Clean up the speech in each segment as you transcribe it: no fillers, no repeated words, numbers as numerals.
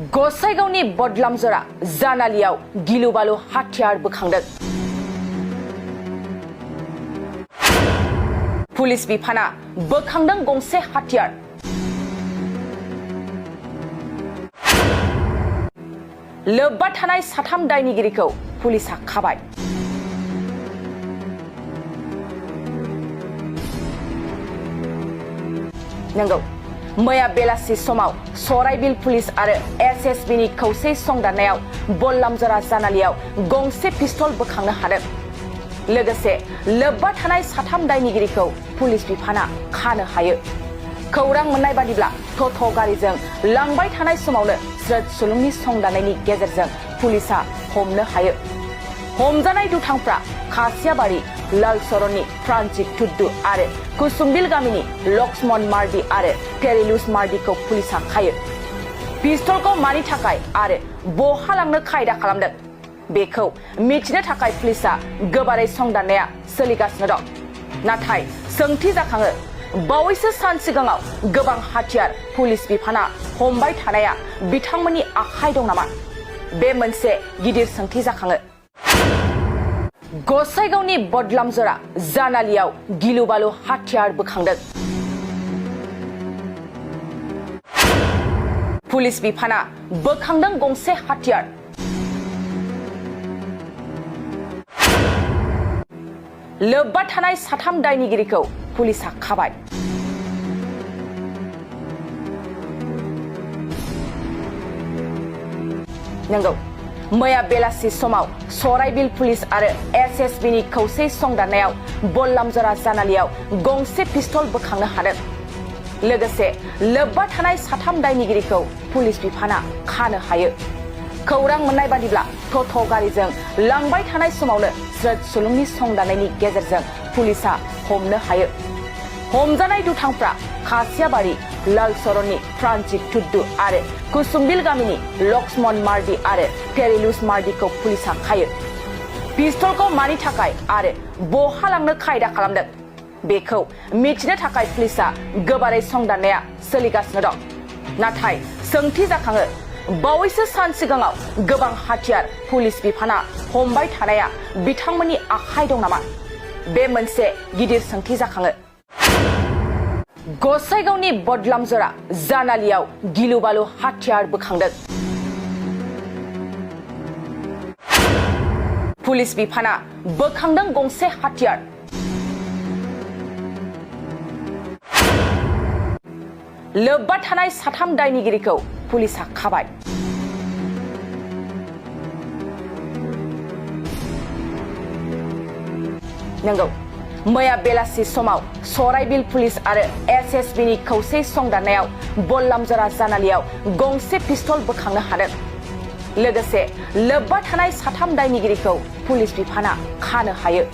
गसाइगावनि बदलामजरा जानालियाव गिलु बालु हाथियार बोखांदों। पुलिस बिफाना बोखांदों गंसे हाथियार। लोब्बा थानाय साथाम दायनिगिरिखौ पुलिसा खाबाय। नंगौ, मैया बेलासि समाव सराइबिल पुलिस आरो एसएसबी नि खौसे संदाननायाव बदलामजरा जानालियाव गंसे पिस्तल बोखांनो हादों। लोगोसे लोब्बा थानाय साथाम दायनिगिरिखौ पुलिस बिफाना खानो हायो। खौरां मोननाय बादिब्ला ट'ट' गारिजों लांबाय थानाय समावनो स्रोद सुलुंनि संदाननायनि गेजेरजों पुलिसा हमनो हायो। हमजानाय दुथांफ्रा खासियाबारि लाल सरननि फ्रान्जित टुड्डु आरो कुसुमबिल गामिनि लक्ष्मण मार्डी आरो पेरिलुस मार्डीखौ पुलिसा खायो। पिस्तलखौ मानि थाखाय आरो बहा लांनो खायदा खालामदों बेखौ मिथिनो थाखाय पुलिसा गोबारै संदाननाया सोलिगासिनो दं। नाथाय सोंथि जाखाङो, बावैसो सान सिगाङाव गोबां हाथियार पुलिस बिफाना हमबाय थानाया बिथांमोननि आखाइ दं नामा? बे मोनसे गिदिर सोंथि जाखाङो। गसाइगावनि बदलामजरा जानालियाव गिलु बालु हाथियार बोखांदों। पुलिस बिफाना बोखांदों गंसे हाथियार। लोब्बा थानाय साथाम दायनिगिरिखौ पुलिसा खाबाय। नंगौ, मैया बेलासि समाव सराइबिल पुलिस आरो एसएसबी नि खौसे संदाननायाव बदलामजरा जानालियाव गंसे पिस्तल बोखांनो हादों। लोगोसे लोब्बा थानाय साथाम दायनिगिरिखौ पुलिस बिफाना खानो हायो। खौरां मोननाय बादिब्ला ट'ट' गारिजों लांबाय थानाय समावनो स्रोद सुलुंनि संदाननायनि गेजेरजों पुलिसा हमनो हायो। हमजानाय दुथांफ्रा खासियाबारि लाल सरननि फ्रान्जित टुड्डु आरो कुसुमबिल गामिनि लक्ष्मण मार्डी आरो पेरिलुस मार्डीखौ पुलिसा खायो। पिस्तलखौ मानि थाखाय आरो बहा लांनो खायदा खालामदों बेखौ मिथिनो थाखाय पुलिसा गोबारै संदाननाया सोलिगासिनो दं। नाथाय सोंथि जाखाङो, बावैसो सान सिगाङाव गोबां हाथियार पुलिस बिफाना हमबाय थानाया बिथांमोननि आखाइ दं नामा? बे मोनसे गिदिर सोंथि जाखाङो। गसाइगावनि बदलामजरा जानालियाव गिलु बालु हाथियार बोखांदों। पुलिस बिफाना बोखांदों गंसे हाथियार। लोब्बा थानाय साथाम दायनिगिरिखौ पुलिसा खाबाय। नंगौ, मैया बेलासि समाव सराइबिल पुलिस आरो एसएसबी नि खौसे संदाननायाव बदलामजरा जानालियाव गंसे पिस्तल बोखांनो हादों। लोगोसे लोब्बा थानाय साथाम दायनिगिरिखौ पुलिस बिफाना खानो हायो।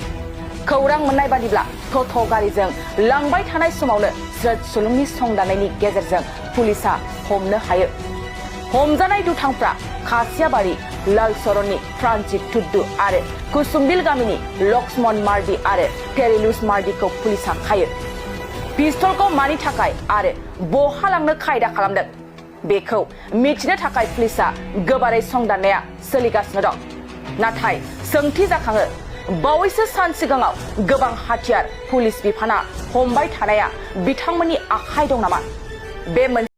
खौरां मोननाय बादिब्ला ट'ट' गारिजों लांबाय थानाय समावनो स्रोद सुलुंनि संदाननायनि गेजेरजों पुलिसा हमनो हायो। हमजानाय दुथांफ्रा खासियाबारि लाल सरननि फ्रान्जित टुड्डु आरो कुसुमबिल गामिनि लक्ष्मण मार्डी आरो पेरिलुस मार्डीखौ पुलिसा खायो। पिस्तलखौ मानि थाखाय आरो बहा लांनो खायदा खालामदों बेखौ मिथिनो थाखाय पुलिसा गोबारै संदाननाया सोलिगासिनो दं। नाथाय सोंथि जाखाङो, बावैसो सान सिगाङाव गोबां हाथियार पुलिस बिफाना हमबाय थानाया बिथांमोननि आखाइ दं नामा? बे मोनसे